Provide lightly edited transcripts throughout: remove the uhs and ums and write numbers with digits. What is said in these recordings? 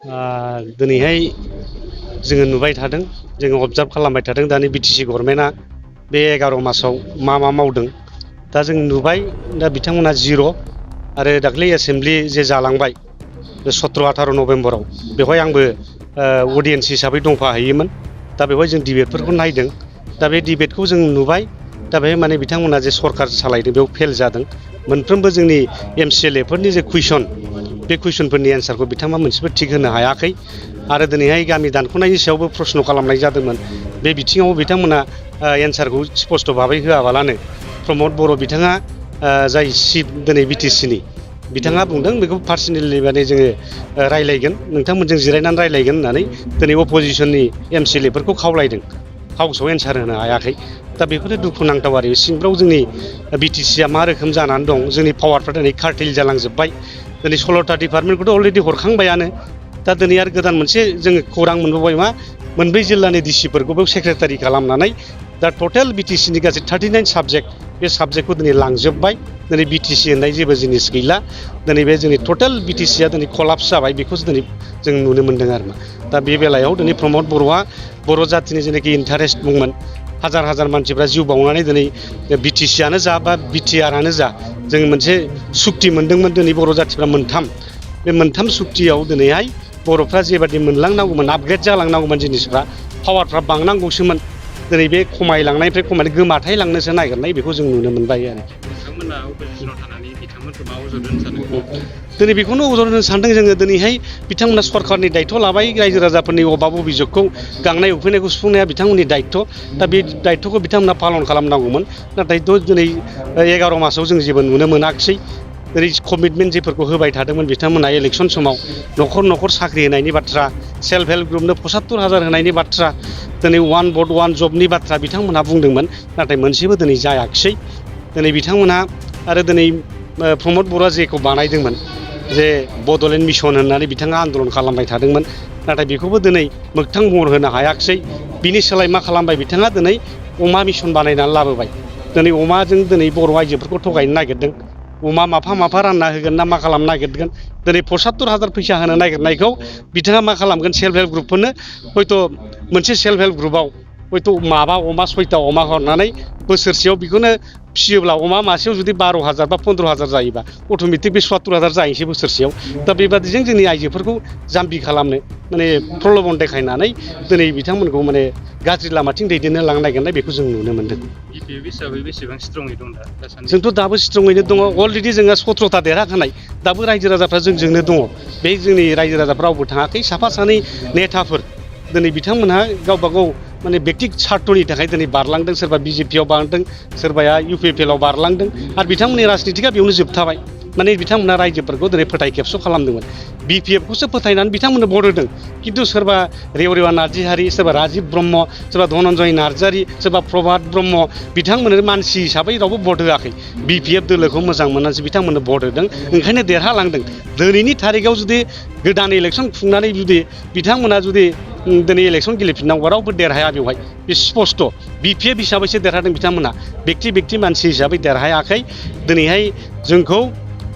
दिनैहाय जोङो नुबाय थादों, जोङो अबजार्भ खालामबाय थादों दानि बिटिसि गभर्नमेन्टआ बे 11 मासाव मा मावदों। दा जों नुबाय दा बिथांमोना जिर' आरो दाख्लै एसेम्बलि जे जालांबाय 17-18 नभेम्बराव बेवहाय आंबो अडियेन्स हिसाबै दंफाहैयोमोन। दा बेवहाय जों डिबेटफोरखौ नायदों। दा बे डिबेटखौ जों नुबाय। दा बेहाय माने बिथांमोना जे सरकार सालायदों बेयाव फेल जादों। मोनफ्रोमबो जोंनि MCLA फोरनि जे कुइसन, बे कुइसनफोरनि एन्सारखौ बिथांमोना मोनसेबो थिग होनो हायाखै। आरो दिनैहाय गामि दानख'नायनि सायावबो प्रश्न खालामनाय जादोंमोन। बे बिथिङाव बिथांमोना एन्सारखौ स्पस्ट भाबै होआबालानो प्रमद बर' बिथाङा जाय चिफ दिनै बिटिसिनि बिथाङा बुंदों बेखौ पार्सनेलि माने जोङो रायलायगोन, नोंथांमोनजों जिरायनानै रायलायगोन होननानै दिनै अपोजिसननि MCLA फोरखौ खावलायदों। हाउसआव एन्सार होनो हायाखै। दा बेफोरो दुखुनांथाव आरो सिंफ्राव जोंनि बिटिसिया मा रोखोम जानानै दं। जोंनि पावारफ्रा दिनै कार्टेल जालांजोब्बाय। दिनै 16टा डिपार्टमेन्टखौथ' अलरेडि हरखांबायानो। दा दिनै आरो गोदान मोनसे जोङो खौरां मोनबावबाय मा, मोनब्रै जिल्लानि डिसिफोरखौबो सेक्रेटारि खालामनानै दा टटेल बिटिसिनि गासै 39 साबजेक्ट, बे साबजेक्टखौ दिनै लांजोब्बाय। दिनै बिटिसि होननाय जेबो जिनिस गैला। दिनै बे जोंनि टटेल बिटिसिया दिनै कलाप्स जाबाय। बेखौसो दिनै जों नुनो मोन्दों आरो मा। दा बे बेलायाव दिनै प्रमद बर'आ बर' जाथिनि जेनाखि इन्टारेस्ट दंमोन, हाजार हाजार मानसिफ्रा जिउ बावनानै दिनै बिटिसियानो जा बा बिटिआरआनो जा जों मोनसे सुक्ति मोन्दोंमोन दिनै बर' जाथिफ्रा मोनथाम। बे मोनथाम सुक्तियाव दिनैहाय बर'फ्रा जेबादि मोनलांनांगौमोन, आपग्रेड जालांनांगौमोन जिनिसफ्रा, पावारफ्रा बांनांगौसोमोन, दिनै बे खमायलांनायनिफ्राय गोमाथाय लांनोसो नागिरनाय बेखौ जों नुनो मोनबाय आरो। नोंथांमोना अपोजिसनाव थानानै बिथांमोनखौ मा अजद होनो सानो? दिनै बेखौनो अजद होनो सानदों जोङो। दिनैहाय बिथांमोना सरकारनि दायथ' लाबाय, रायजो राजाफोरनि अभाब अभिजगखौ, गांनाय उखैनायखौ सुफुंनाया बिथांमोननि दायथ'। दा बे दायथ'खौ बिथांमोना पालन खालामनांगौमोन। नाथायथ' दिनै 11 मासाव जों जेबो नुनो मोनाखिसै। दिनै कमिटमेन्ट जेफोरखौ होबाय थादोंमोन बिथांमोना इलेक्सन समाव, न'खर न'खर साख्रि होनायनि बाथ्रा, सेल्फ हेल्प ग्रुपनो 75,000 होनायनि बाथ्रा, दिनै 1 भट 1 जबनि बाथ्रा बिथांमोनहा बुंदोंमोन। नाथाय मोनसेबो दिनै जायाखिसै। दिनै बिथांमोनहा आरो दिनै प्रमद बर'आ जेखौ बानायदोंमोन, जे बड'लेण्ड मिसन होननानै बिथाङा आन्दलन खालामबाय थादोंमोन, नाथाय बेखौबो दिनै मोगथां महर होनो हायाखिसै। बिनि सोलाय मा खालामबाय बिथाङा, दिनै अमा मिसन बानायनानै लाबोबाय। दिनै अमाजों दिनै बर' आइजोफोरखौ थगायनो नागिरदों। अमा माफा माफा रानना होगोन ना मा खालामनो नागिरगोन। दिनै 75,000 फैसा होनो नागिरनायखौ बिथाङा मा खालामगोन, सेल्फ हेल्प ग्रुपफोरनो हयथ' मोनसे सेल्फ हेल्प ग्रुपआव हयथ' माबा अमा 6टा अमा हरनानै बोसोरसेयाव बेखौनो फिसियोब्ला अमा मासेयाव जुदि 12,000 बा 15,000 जायोबा अट'मेटिक बे 70,000 जाहैसै बोसोरसेयाव। दा बेबादिजों जोंनि आइजोफोरखौ जाम्बि खालामनो माने प्रल'भन देखायनानै दिनै बिथांमोनखौ माने गाज्रि लामाथिं दैदेननो लांनो नागिरनाय बेखौ जों नुनो मोन्दों। BPF हिसाबै बेसेबां स्ट्रङै दं दासान्दि? जोंथ' दाबो स्ट्रङैनो दङ। अलरेडि जोंहा 17टा देरहाखानाय, दाबो रायजो राजाफ्रा जोंजोंनो दङ। बे जोंनि रायजो राजाफ्रा रावबो थाङाखै। साफा सानै नेताफोर दिनै बिथांमोनहा गावबा गाव माने बेक्ति सार्थनि थाखाय दिनै बारलांदों। सोरबा BJP आव बारलांदों, सोरबाया UPPL आव बारलांदों, आरो बिथांमोननि राजनितिकआ बेयावनो जोबथाबाय। माने बिथांमोना रायजोफोरखौ दिनै फोथाय खेबस' खालामदोंमोन। BPF खौसो फोथायनानै बिथांमोननो भट होदों। खिन्थु सोरबा रेवरेवा नार्जिहारि, सोरबा राजिब ब्रह्म, सोरबा धनन्जय नार्जारि, सोरबा प्रभात ब्रह्म, बिथांमोननो मानसि हिसाबै रावबो भट होआखै। BPF दोलोखौ मोजां मोननानैसो बिथांमोननो भट होदों, ओंखायनो देरहालांदों। दिनैनि थारिखआव जुदि गोदान इलेक्सन खुंनानै जुदि बिथांमोना जुदि दिनै इलेक्सन गेलेफिननांगौबा रावबो देरहाया बेवहाय, बे स्पस्ट'। BPF हिसाबैसो देरहादों बिथांमोना, बेक्ति मानसि हिसाबै देरहायाखै। दिनैहाय जोंखौ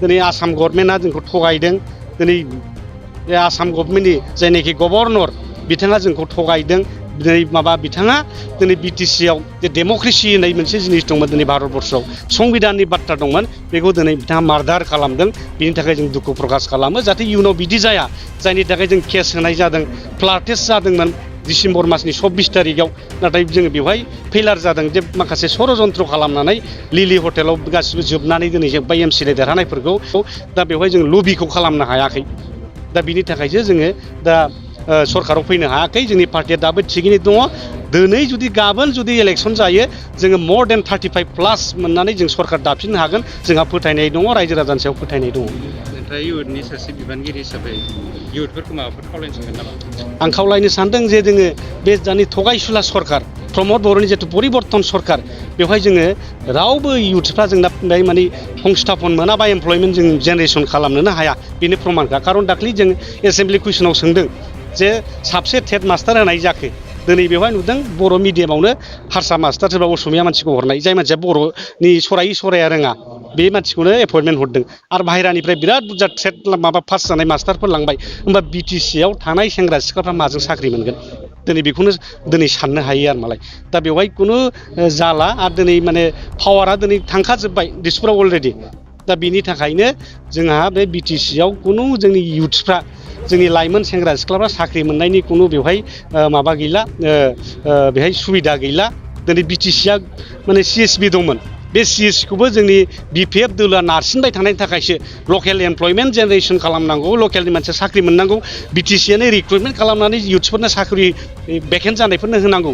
दिनै आसाम गभर्नमेन्टआ जोंखौ थगायदों। दिनै बे आसाम गभर्नमेन्टनि जायनाखि गभर्नर बिथाङा जोंखौ थगायदों। दिनै बिथाङा दिनै BTC आव जे डेम'क्रेसि होननाय मोनसे जिनिस दंमोन दिनै भारतबर्षआव, संबिधाननि बाथ्रा दंमोन, बेखौ दिनै बिथाङा मार्डार खालामदों। बिनि थाखाय जों दुखु प्रकास खालामो, जाहाथे इयुनाव बिदि जाया। जायनि थाखाय जों केस होनाय जादों, फ्लाड टेस्ट जादोंमोन डिसेम्बर मासनि 24 तारिखआव। नाथाय जोङो बेवहाय फेलार जादों, जे माखासे षड़जन्त्र खालामनानै लिलि हटेलाव गासिबो जोबनानै दिनै जोब्बाय MCLA देरहानायफोरखौ। दा बेवहाय जों लबिखौ खालामनो हायाखै। दा बिनि थाखायसो जोङो दा सरकाराव फैनो हायाखै। जोंनि पार्टिया दाबो थिगैनो दङ। दिनै जुदि गाबोन जुदि इलेक्सन जायो, जोङो more than 35+ मोननानै जों सरकार दाफिननो हागोन। जोंहा फोथायनाय दङ, रायजो राजानि सायाव फोथायनाय दङ। नोंथाङा इयुथनि सासे बिबानगिरि हिसाबै इयुथफोरखौ माबाफोर खावलायनो सानगोन नामा? आं खावलायनो सानदों जे जोङो बे दानि थगायसुला सरकार, प्रमद बर'नि जिथु परिबर्तन सरकार, बेवहाय जोङो रावबो इयुथफ्रा जोंना माने संस्थापन मोना बा एमप्लयमेन्ट जों जेनेरेसन खालामनोनो हाया। बेनि प्रमानखा। खारन दाख्लै जों एसेम्बलि कुइसनाव सोंदों जे साबसे टेट मास्टार होनाय जाखो। दिनै बेवहाय नुदों बर' मिडियामावनो हारसा मास्टार सोरबा असमिया मानसिखौ हरनाय, जाय मानसिया बर'नि सराया रोङा। बे मानसिखौनो एपइन्टमेन्ट हरदों आरो बाहेरानिफ्राय बिराद बुरजा ट्रेड माबा पास जानाय मास्टारफोर लांबाय होमबा बिटिसिआव थानाय सेंग्रा सिख्लाफ्रा माजों साख्रि मोनगोन दिनै बेखौनो दिनै साननो हायो आरो मालाय दा बेवहाय खुनु जाला आरो दिनै माने पावारा दिनै थांखाजोब्बाय दिसपुराव अलरेडि दा बिनि थाखायनो जोंहा बे बिटिसिआव खुनु जोंनि इउथ्सफ्रा जोंनि लाइमोन सेंग्रा सिख्लाफ्रा साख्रि मोननायनि खुनु बेवहाय माबा गैला बेहाय सुबिदा गैला दिनै बिटिसिआ माने सिएसबि दंमोन बे सिएससिखौबो जोंनि बिपिएफ दोलोआ नारसिनबाय थानायनि थाखायसो लकेल एमप्लयमेन्ट जेनेरेसन खालामनांगौ लकेलनि मानसिया साख्रि मोननांगौ बिटिसिआनो रिक्रुटमेन्ट खालामनानै इउथ्सफोरनो साख्रि भेकेन्ट जानायफोरनो होनांगौ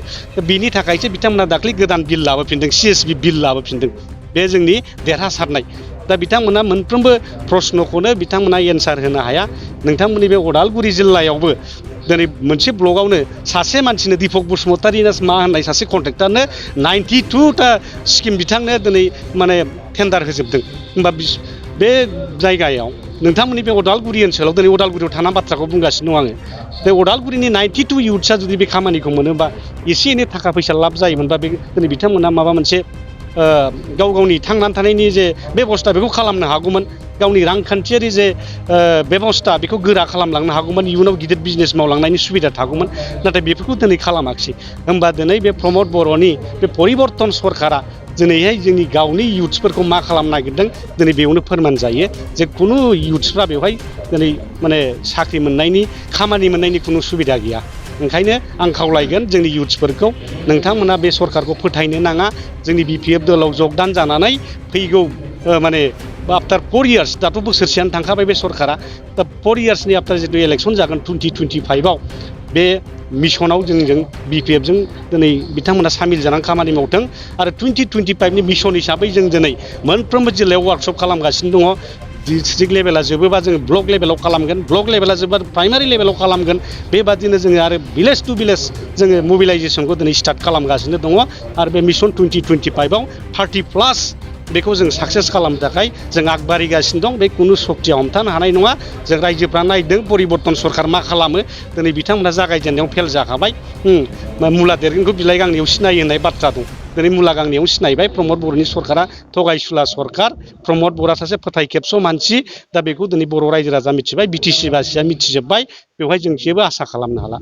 बिनि थाखायसो बिथांमोना दाख्लै गोदान बिल लाबोफिनदों सिएसबि बिल लाबोफिनदों बे जोंनि देरहासारनाय दा बिथांमोना मोनफ्रोमबो प्रश्नखौनो बिथांमोना एन्सार होनो हाया नोंथांमोननि बे उदालगुरि जिल्लायावबो दिनै मोनसे ब्लकआवनो सासे मानसिनो दीपक बसुमतारी मा होननाय सासे कन्ट्रेक्टरनो 92टा स्किम बिथांनो दिनै माने टेन्डार होजोबदों होमबा बे जायगायाव नोंथांमोननि बे उदालगुरि ओनसोलाव दिनै उदालगुरियाव थानाय बाथ्राखौ बुंगासिनो दं आङो बे उदालगुरिनि 92 इउथ्सआ जुदि बे खामानिखौ मोनोबा एसे एनै थाखा फैसा लाब जायोमोनबा बे दिनै बिथांमोना माबा मोनसे गाव गावनि थांनानै थानायनि जे बेबस्था बेखौ खालामनो हागौमोन गावनि रांखान्थियारि जे बेबस्था बेखौ गोरा खालामलांनो हागौमोन इयुनाव गिदिर बिजनेस मावलांनायनि सुबिदा थागौमोन नाथाय बेफोरखौ दिनै खालामाखिसै होमबा दिनै बे प्रमद बर'नि बे परिबर्तन सरकारा दिनैहाय जोंनि गावनि इउथ्सफोरखौ मा खालामनो नागिरदों दिनै बेयावनो फोरमान जायो जे खुनु इउथ्सफ्रा बेवहाय दिनै माने साख्रि मोननायनि खामानि मोननायनि खुनु सुबिदा गैया ओंखायनो आं खावलायगोन जोंनि इउथ्सफोरखौ नोंथांमोना बे सरकारखौ फोथायनो नाङा जोंनि बिपिएफ दोलोआव जगदान जानानै फैगौ माने आफ्टार 4 इयार्स दाथ' बोसोरसेयानो थांखाबाय बे सरकारा दा 4 इयार्सनि आफ्टार जितु इलेक्सन जागोन 2025आव बे मिशनाव जोंजों बिपिएफजों दिनै बिथांमोना सामिल जानानै खामानि मावथों आरो 2025नि मिशन हिसाबै जों दिनै मोनफ्रोमबो जिल्लायाव वार्कशप खालामगासिनो दङ डिस्ट्रिक्ट लेभेला जोबोबा जोङो ब्लक लेभेलाव खालामगोन ब्लक लेभेला जोबोबा प्राइमारि लेभेलाव खालामगोन बेबादिनो जोङो आरो भिलेज टु भिलेज जोङो मबिलाइजेसनखौ दिनै स्टार्ट खालामगासिनो दङ आरो बे मिशन 2025आव 30+ बेखौ जों साक्सेस खालामनो थाखाय जों आगबारिगासिनो दं बे खुनु सक्तिया हमथानो हानाय नङा जों रायजोफ्रा नायदों परिबर्तन सरकार मा खालामो दिनै बिथांमोना जागायजेननायाव फेल जाखाबाय मुला देरगोनखौ बिलाइ गांनैयाव सिनायो होननाय बाथ्रा दं दिनै मुला गांनैयाव सिनायबाय प्रमद बर'नि सरकारा थगायसुला सरकार प्रमद बर'आ सासे फोथाय खेबस' मानसि दा बेखौ दिनै बर' रायजो राजा मिथिबाय बिटिसि बासिया मिथिजोब्बाय बेवहाय जों जेबो आसा खालामनो हाला